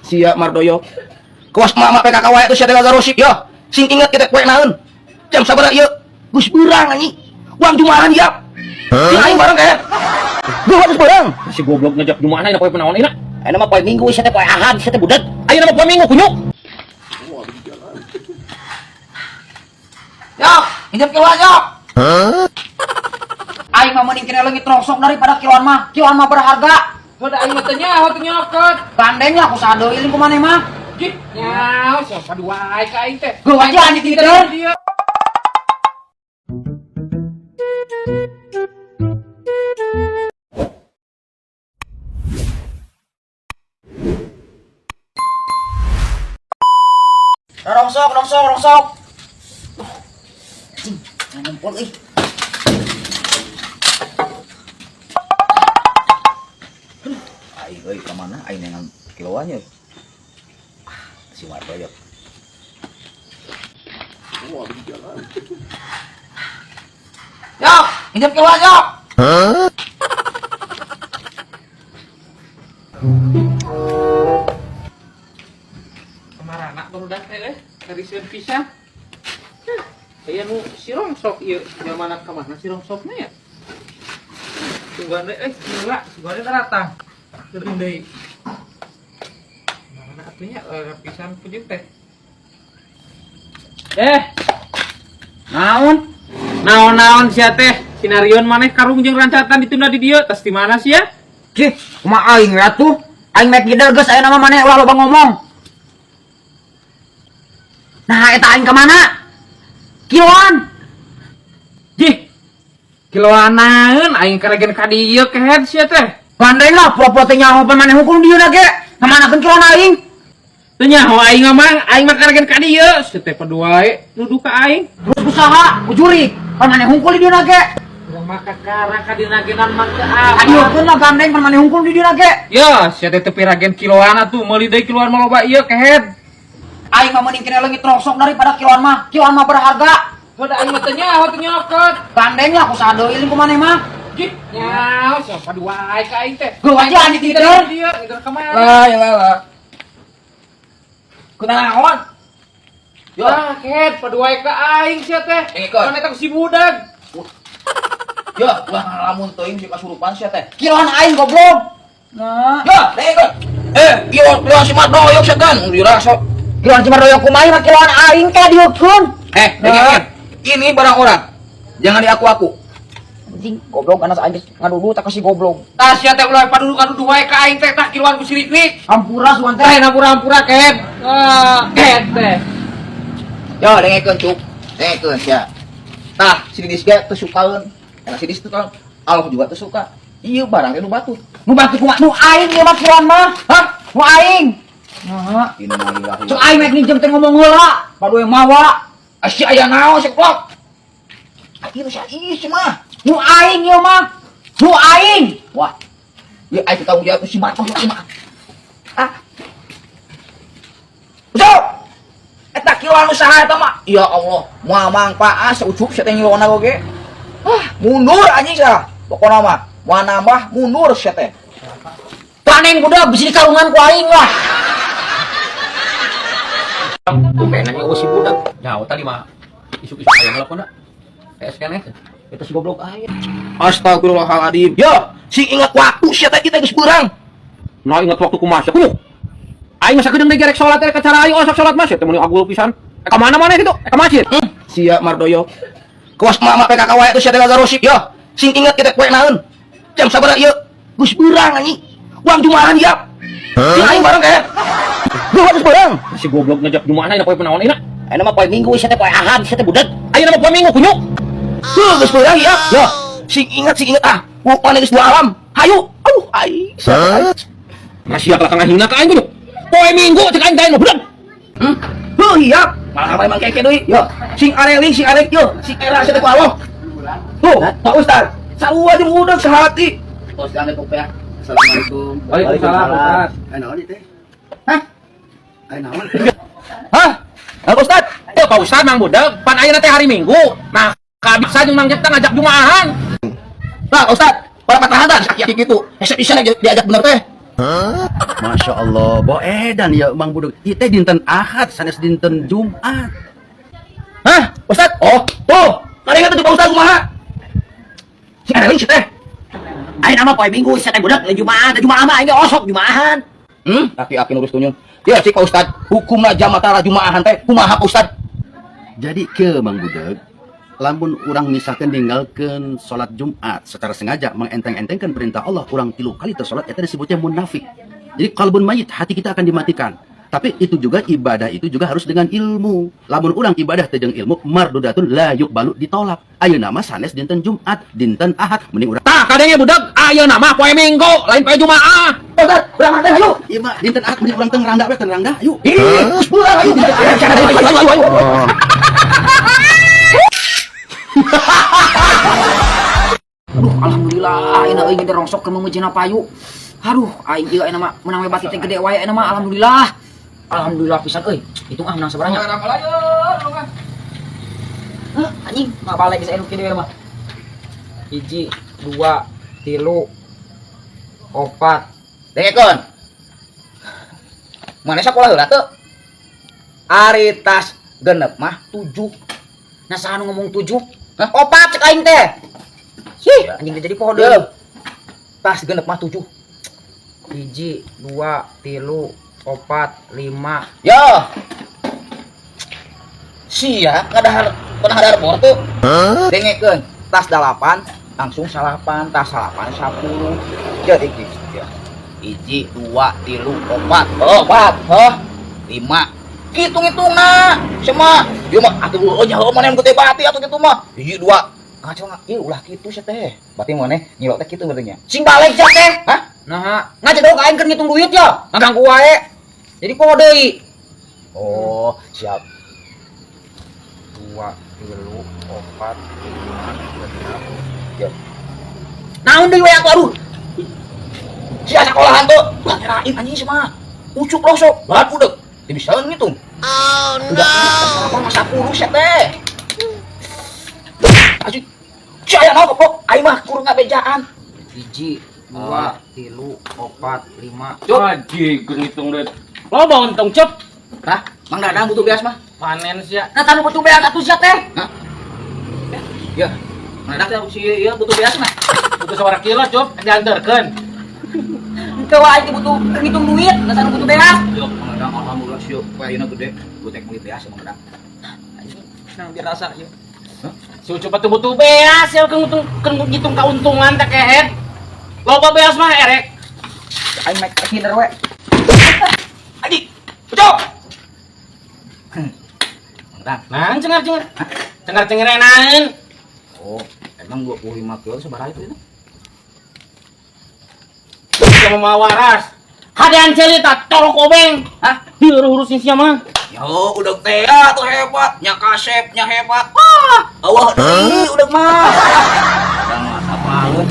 Sia Mardoyo. Kawas mama PKK wae tuh sia teh gagarosip ya. Sing inget kita poe naon. Jam sabaraha ieu? Geus beurang anjing. Uang jumahan ya. Jeung aing bareng kayak. Gua geus beurang. Si goblok ngajak jumahan ayeuna poe naon ayeuna? Ayeuna mah poe Minggu sia teh, poe Ahad sia teh, budak. Ayeuna mah poe Minggu, kunyuk. Yok, minjem kiloan yok. Aing mah mending kena leungit rongsok daripada kiloan mah. Kiloan mah berharga. Udah aing mah teu nyaho, teu nyokot. Gandeng lah ku saha deui ku maneh mah. Jih, nyaho siapa dua aing ka aing teh. Geuh aja anjing tidur. Dia. Rongsok, rongsok, rongsok. Anjing, ngumpul euy. Aing euy ka mana aing nengan kiloannya. Si Mardoyo. Yok, minjem kiloan yok. Kamarana barudak teh euy, karisieun pisan. Aya nu si rongsok ieu, mana ka mana si rongsokna ya? Tungguan deui euy, heula, sugane datang. Teuing deui. Mana atuh nya pisan pujuk teh. Eh, Naon? Naon-naon sia teh? Sinarion maneh karung jeung rancatan ditunda di dieu, tas di mana sia? Cih, kumaha aing we atuh? Aing mek gider geus aya nama maneh ulah loba ngomong. Nah, eta aing ka mana? Kiloan. Jih. Kiloan naeun aing karegen ka dieu kehed sia teh. Gandeng lah pura-pura teh nyaho pan maneh hukum dieu na ge. Kamanakeun kiloan aing? Teu nyaho aing mah, aing mah karegen ka dieu. Sia teh padua wae nuduh ka aing. Terus usaha ujurik. Pan maneh hungkul di dieu na ge. Urang mah kakara ka dinagenan mah teu apa. Adiokeun lah gandeng pan maneh hungkul di dieu na ge. Ya, sia teh teu piragen kiloan atuh, meuli deui kiloan mah loba ieu kehed. Aing mah mending kena leungit rongsok daripada kiloan mah. Kiloan mah berharga. Udah aing mah teu nyaho, teu nyokot. Gandeng lah ku saha deui ku maneh mah. Jih, nyaho siapa dua aing ka aing teh. Geuh aja anjing tidur. Dieu, ngider ka mana? Lah ya lah lah. Kunaon? Yo, Ah, kehed, padua wae ka aing sia teh. Engkeun. Mana eta ku si budak. Yo, ulah ngalamun teuing si kasurupan sia teh. Kiloan aing goblok. Nah, Yo, dengekeun. Eh, kiloan kiloan si Mardoyo sia kan dirasa. Kiloan si Mardoyo kumaha mah kiloan aing teh dieukeun. Eh, dengekeun. Ini barang orang. Jangan diaku-aku. Anjing goblok anak aing ngadudu tak kasih goblok. Tah sia teh ulah padudu kadudu wae ka aing teh tah kiloan ku si Rikrik. Hampura suan Teh teh. hampura-hampura kehed. Ah, kehed teh. Yo, dengekeun cuk. Dengekeun sia. Tah, si Didis ge teu sukaeun. Karena si Didis teu kan Allah juga teu suka. Ieu barang teh nu batur. Nu batu kumaha? Nu aing ieu mah kiloan mah. Hah? Nu aing. Nah, Innalillahi. cek aing mek minjem teh ngomong heula. Padu yang mawa. Asy aya naon sih goblok? Ieu sia ieu sih mah. Nu aing ieu mah. Nu aing. Wah. Ieu aing teu tanggung jawab si Marto ieu mah. Ah. Ucup. Eta kiloan usaha eta mah. Ya Allah, moal mangpaat saucup sia teh ngilona oge. Ah, mundur anjing sia. Pokona mah moal nambah mundur sia teh. Panen budak bisa dikarungan ku aing lah. Tumben nanya si budak. Nyaho tadi mah isuk-isuk aya ngelakon da. PS keneh. Eta si goblok aya. Astagfirullahaladzim. Yo, sing ingat waktu sia teh kita geus beurang. Nah ingat waktu kumaha sia kunyuk. Aing mah sakedeung deui gerek salat rek cara aing osok salat mah sia teh meuni agul pisan. Ka mana maneh kitu? Ka masjid. Sia Mardoyo. Kawas mama PKK wae tuh sia teh gagarosip. Yo, sing inget kita poe naon. Jam sabaraha ieu? Geus beurang anjing. Uang jumahan ya. Jeung aing bareng kayak. Gua geus beurang. Si goblok ngajak jumahan ayeuna poe naon ayeuna? Ayeuna mah poe Minggu sia teh, poe Ahad sia teh budak. Ayeuna mah poe Minggu kunyuk. Heuh, geus beurang ya. Yo, sing inget ah. Pokona geus dua alam. Hayu. Aduh, aing. Nah sia kalah ngahina ka aing kunyuk. Poe Minggu cek aing teh budak. Heuh, hiap. Malah emang keke deui. Yo, sing areling, sing arek yo, sing era sia teh ku Allah. Tuh, Pak Ustad. Sarua jeung budak sehati. Tos jangan ya. Assalamualaikum. Waalaikumsalam, Ustaz. Ai naon ieu teh? Hah? Ai naon? Hah? Pak Ustad? Eh Pak Ustad Mang Budak, pan ayeuna teh hari Minggu. Nah, kabisa jeung Mang Jepta ngajak jumaahan. Nah, Ustad, para patahan sakit gitu. Hese bisa diajak bener teh. Masya Allah, bo edan ya Mang Budeg. Ieu teh dinten Ahad sanes dinten Jumat. Hah? Ustad? Oh, tuh. Karengan tuh Pak Ustad kumaha? Si ereling si teh. Ayeuna mah poe Minggu sia teh budak lain Jumaah, teh Jumaah mah aing ge osok Jumaahan. Aki-aki nurus tunyun. Ya, cik Pak Ustad, hukumna jamatara Jumaahan teh kumaha Pak Ustad? Jadi ke Mang Budeg, lamun urang misalkan ninggalkeun salat Jumat secara sengaja mengenteng-entengkan perintah Allah, urang 3 kali tersolat eta disebutnya munafik. Jadi qalbun mayit, hati kita akan dimatikan. Tapi itu juga ibadah itu juga harus dengan ilmu. Lamun urang ibadah teu jeung ilmu, mardudatun la yuqbalu, ditolak. Ayeuna mah sanes dinten Jumat, dinten Ahad, mending urang Tah kadenge budak, ayeuna mah poe Minggu, lain poe Jumaah. Pak Ustad, urang teh ayo. Ieu mah dinten Ahad mending urang teu ngrangda we, teu ngrangda, ayo. Ih, geus pulang ayo. Ayo ayo ayo ayo. Aduh, alhamdulillah ayeuna euy ngeder rongsok keur meujeuhna payu. Aduh, aing ieu ayeuna mah menang we bati teh gede wae ayeuna mah alhamdulillah. Alhamdulillah pisan euy. Hitung ah menang sabaranya. Hah, anjing, mah balik geus aya nu kieu mah. 1, 2, 3, 4. Dengekeun. Mana sakola heula teu? Ari tas genep mah 7. Nah, saha nu ngomong 7? Hah? 4 cek aing teh. Sih, anjing teh jadi poho deui. Deum. Tas genep mah 7. 1, 2, 3, 4, 5. Ya. Sia ngadahar pernah hadar bor tuh. Dengekeun, tas 8 langsung salapan, tas salapan 10. Jadi gitu ya. 1, 2, 3, 4. Oh, 4, heh. 5. Hitung-hitungna. Sama. Ieu mah atuh oh nyaho maneh nu gede bati atuh kitu mah. 1, 2. Ngaco nggak? Ih, ulah kitu sia teh. Berarti maneh ngilok teh kitu berarti nya. Sing balik sia teh. Hah? Nah, ngajak aing keur ngitung duit ya. Ngaganggu wae. Jadi poho deui. Oh, siap. 2, 3, 4, 5, 6. Ya. Naon deui we atuh aduh. Sia sekolahan tuh. Wah, kirain anjing sama. Ucuk rosok, bahan udeg. Teu bisa ngitung. Oh no. Apa masa 10 sia teh. Anjing. Sia aya naon goblok? Aing mah kurang ngabejaan. 1, 2, 3, 4, 5. Cuk. Anjing, ngitung duit. Loba untung, Cep. Hah? Mang Dadang butuh beas mah. Panen sia. Nah, tanu butuh beas atuh sia teh. Hah? Ya. Mang Dadang si ieu butuh beas mah. Butuh sabaraha kilo, Cep? Diantarkeun. Engke wae aing teh butuh keur ngitung duit, nah tanu butuh beas. Yo, Mang Dadang alhamdulillah sieu poe ayeuna gede. Gue tek meuli beas Mang Dadang. Nah, biar rasa ieu. Si Ucup atuh butuh beas ya keur ngitung keur ngitung kauntungan teh kehed. Loba beas mah erek. Aing mek kinder we. Anjing. Ucuk. Mang Dadang. Nah, cengar-cengar. Cengar-cengar enaeun. Oh, emang 25 kilo sabaraha itu? Sia mah waras. Hadean ceuli tah colok obeng. Hah? Dieu urusin sia mah. Yo, udah teh tuh hebat, nya kasep, nya hebat. Wah, Allah deui udah mah. Udah mah apaleun.